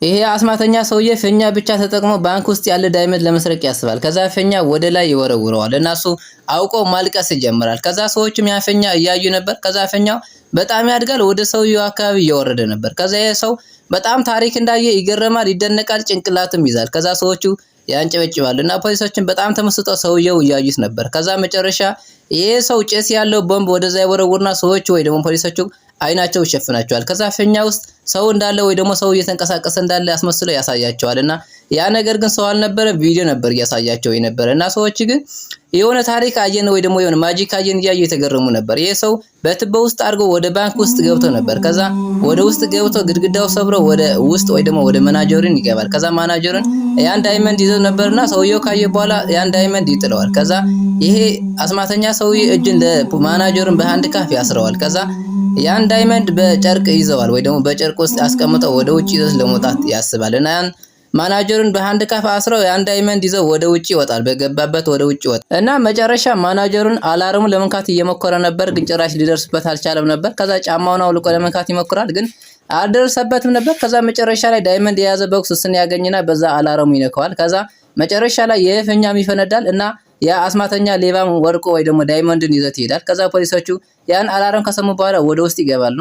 ይሄ አስማተኛ ሰውዬ ፊኛ ብቻ ተጠቅሞ ባንክ ውስጥ ያለ diamond ለመስረቅ ያስባል። ከዛ ፊኛ ወደ ላይ ይወረውረዋል እና እሱ አውቆ ማልቀስ ይጀምራል። ከዛ ሰዎችም ያ ፊኛ እያዩ ነበር። ከዛ ፊኛው በጣም ያድጋል፣ ወደ ሰውየው አካባቢ እየወረደ ነበር። ከዛ ይሄ ሰው በጣም ታሪክ እንዳየ ይገረማል፣ ይደነቃል፣ ጭንቅላትም ይዛል። ከዛ ሰዎቹ ያንጨበጭባሉ እና ፖሊሶችን በጣም ተመስጠው ሰውየው እያዩት ነበር። ከዛ መጨረሻ ይሄ ሰው ጭስ ያለው ቦምብ ወደዛ ይወረውርና ሰዎቹ ወይ ደግሞ ፖሊሶቹ አይናቸው ይሸፍናቸዋል። ከዛ ፊኛ ውስጥ ሰው እንዳለ ወይ ደግሞ ሰው እየተንቀሳቀሰ እንዳለ ያስመስሎ ያሳያቸዋል። እና ያ ነገር ግን ሰው አልነበረ፣ ቪዲዮ ነበር እያሳያቸው የነበረ። እና ሰዎች ግን የሆነ ታሪክ አየን ወይ ደግሞ የሆነ magic አየን እያዩ የተገረሙ ነበር። ይሄ ሰው በትቦ ውስጥ አድርጎ ወደ ባንክ ውስጥ ገብቶ ነበር። ከዛ ወደ ውስጥ ገብቶ ግድግዳው ሰብሮ ወደ ውስጥ ወይ ደግሞ ወደ ማናጀሩን ይገባል። ከዛ ማናጀሩን ያን diamond ይዘው ነበርና ሰውየው ካየ በኋላ ያን diamond ይጥለዋል። ከዛ ይሄ አስማተኛ ሰውዬ እጅን ለማናጀሩን በ handcuff ያስረዋል። ከዛ ያን diamond በጨርቅ ይዘዋል ወይ ደግሞ በጨርቅ ውስጥ አስቀምጠው ወደ ውጭ ይዘው ለመውጣት ያስባል። እና ያን ማናጀሩን በ handcuff አስረው ያን diamond ይዘው ወደ ውጭ ይወጣል። በገባበት ወደ ውጭ ይወጣል እና መጨረሻ ማናጀሩን alarm ኡ ለመንካት እየሞከረ ነበር፣ ግን ጭራሽ ሊደርስበት አልቻለም ነበር። ከዛ ጫማውን አውልቆ ለመንካት ይሞክራል፣ ግን አልደረሰበትም ነበር። ከዛ መጨረሻ ላይ diamond የያዘ box እሱን ያገኝና በዛ alarm ኡ ይነካዋል። ከዛ መጨረሻ ላይ የፊኛም ይፈነዳል እና ያ አስማተኛ ሌባም ወድቆ ወይ ደግሞ diamond ን ይዞት ይሄዳል። ከዛ ፖሊሶቹ ያን alarm ከሰሙ በኋላ ወደ ውስጥ ይገባሉ።